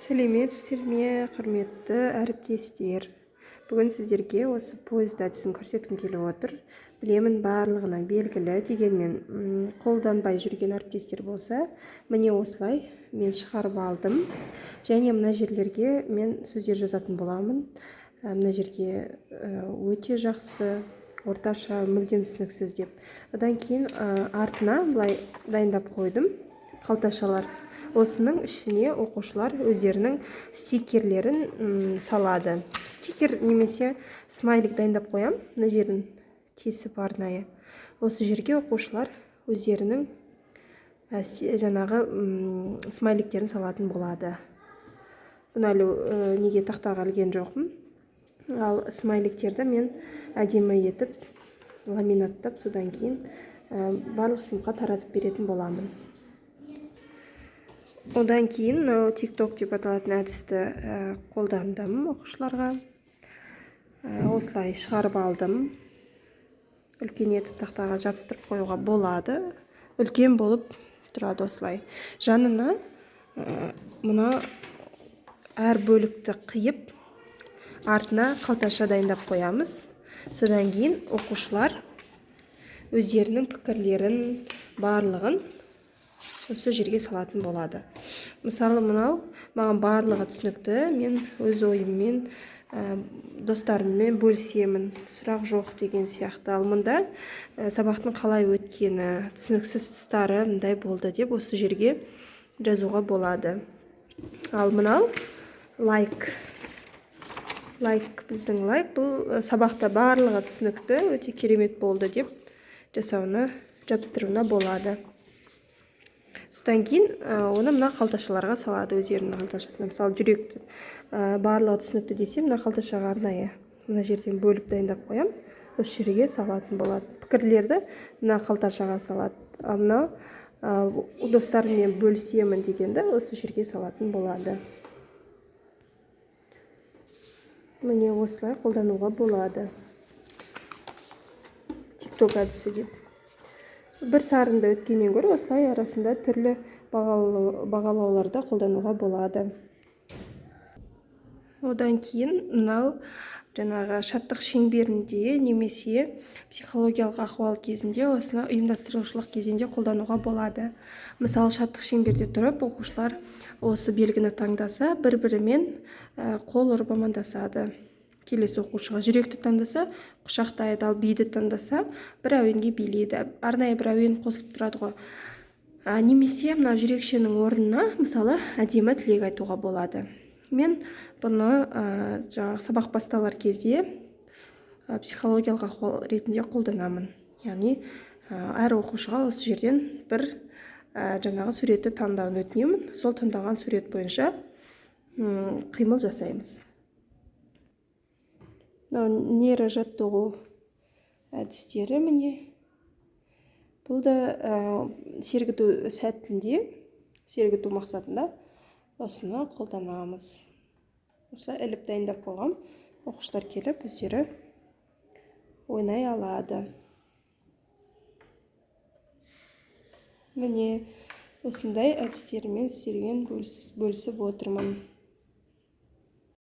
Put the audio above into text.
Сәлеметсіздер ме, құрметті әріптестер! Бүгін сіздерге осы поезд әдісін көрсеткім келіп отыр. Білемін, барлығына белгілі, дегенмен қолданбай жүрген әріптестер болса, міне, осылай мен шығарып алдым. Және мына жерлерге мен сөздер жазатын боламын. Мына жерге өте жақсы, орташа, мүлдем түсініксіз деп. Одан кейін артына былай дайындап қойдым қалташалар. Осының ішіне оқушылар өздерінің стикерлерін салады. Стикер немесе смайлик дайындап қоямын, мына жерін тесіп арнайы. Осы жерге оқушылар өздерінің жаңағы смайликтерін салатын болады. Бұны әлі неге тақтаға ілген жоқпын. Ал смайликтерді мен әдемі етіп ламинаттап, содан кейін барлық сыныпқа таратып беретін боламын. Одан кейін мынау ТикТок деп аталатын әдісті қолдандым оқушыларға. Осылай шығарып алдым. Үлкен етіп тақтаға жабыстырып қоюға болады. Үлкен болып тұрады осылай. Жанына мына әр бөлікті қиып, артына қалташа дайындап қоямыз. Содан кейін оқушылар өздерінің пікірлерін барлығын осы жерге салатын болады. Мысалы, мынау маған барлығы түсінікті, мен өз ойыммен достарыммен бөлісемін, сұрақ жоқ деген сияқты. Ал мында сабақтың қалай өткені, түсініксіз тұстары мындай болды деп осы жерге жазуға болады. Ал мынау лайк, лайк, біздің лайк, бұл сабақта барлығы түсінікті, өте керемет болды деп жасауына, жабыстыруына болады. Содан кейін оны мына қалташаларға салады, өздерінің қалташасына. Мысалы, жүрек, барлығы түсінікті десе, мына қалташаға арнайы мына жерден бөліп дайындап қоямын, осы жерге салатын болады. Пікірлерді мына қалташаға салады. Ал мынау достарыммен бөлісемін дегенді осы жерге салатын болады. Міне, осылай қолдануға болады ТикТок әдісі деп. Бір сарынды өткеннен гөрі осылай арасында түрлі бағалауларда қолдануға болады. Одан кейін мынау жаңағы шаттық шеңберінде немесе психологиялық ахуал кезінде, осыны ұйымдастырушылық кезеңде қолдануға болады. Мысалы, шаттық шеңберде тұрып, оқушылар осы белгіні таңдаса, бір бірімен қол ұрып амандасады. Келесі оқушыға жүректі таңдаса, құшақтайды, ал биді таңдаса, бір әуенге билейді. Арнайы бір әуен қосылып тұрады ғой. Немесе мына жүрекшенің орнына, мысалы, әдемі тілек айтуға болады. Мен бұны жаңағы сабақ басталар кезде психологиялық ахуал ретінде қолданамын. Яғни әр оқушыға осы жерден бір жаңағы суретті таңдауын өтінемін. Сол таңдалған сурет бойынша қимыл жасаймыз. Мынау нейрожаттығу әдістері, міне. Бұл да сергіту сәтінде, сергіту мақсатында осыны қолданамыз. Осылай іліп дайындап қойғам, оқушылар келіп өздері ойнай алады. Міне, осындай әдістермен сіздермен бөлісіп отырмын.